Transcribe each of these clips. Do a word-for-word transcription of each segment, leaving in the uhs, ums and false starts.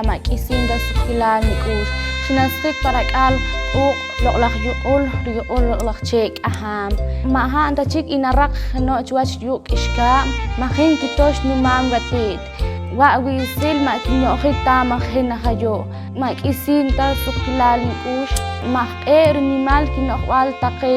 Ma' k'isiin ta suqkilal nik'ux. Xinasjik pa rak'aal q'uuq' loq'laj yuq'ul, riyuq'ul loq'laj chee' k'ahaam. Ma' hab' ta chik i naraq jeno' chiwach yuuq' k'ixkaab' maj hin kitox numaam wati't. Wa' wi'sil ma' kinyo'jik ta maj hin aj ayu'. Ma' k'isiin ta suqkilal nik'ux maj q'ee' rinimal kino'jb'al taqe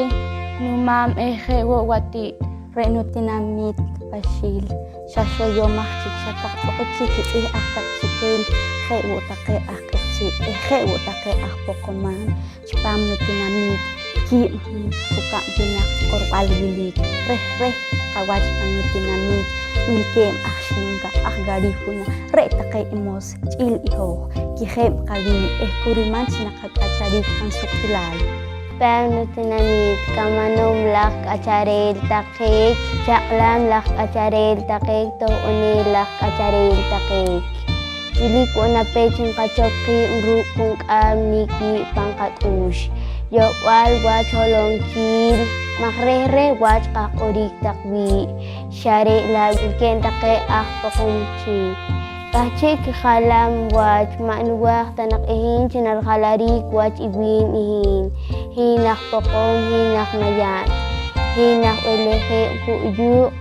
numaam eh je' wo' wati't. Re' nutinamiit Paxiil xa xoyomaj chik, xa kaqtz'uqik chik kitz'ih aj taq chikel, je' wo' taqe aj q'eqchi' eh je' wo' taqe aj Poqomam. Chipaam nutinamiit kiib' jun rukab' winaq q'orb'al wilik reh reh qawach pan nutinamiit wilkeeb' aj Xinka, aj Garifuna, re' taqe i Mos ch'iil i hoj kijeb' qawii' eh ku riman chi naqak'achariik pan suqkilal. Chipaam nutinamiit kamanom laj k'achareel taqe, chaq'lam laj k'achareel taqe, to'oneel laj k'achareel taqe. Wilik wo' na peech nqachop qiib' ruuk' junk'aam nik' wii' pan qak'ux, yo'b'al wach holonkiil maj reh reh wach qaq'orik taq wii', xa re' la' wilkeeb' taqe aj Poqomchi'. K'ahchi' kijalam wach, ma' nwaaj ta naq i hin chi narijalariik wach i wiin i hin. Hin aj Poqom, hin aj Mayab', hin aj b'elejeb' ju' yuuq'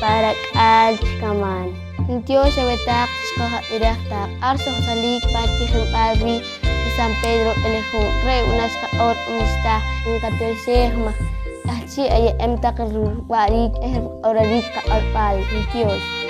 pa rak'aal chi kaman. Ntyoox aweh taq chi xqoj-ab'iraj taq ar xojsaliik pan tijinb'al riij i San Pedro B'elejub'. Re' yu'na xqaq'or, um xtah nqatioxej maj k'ahchi' aye'em taq riwa'riik eh riq'orariik qaq'orb'al. Ntyoox.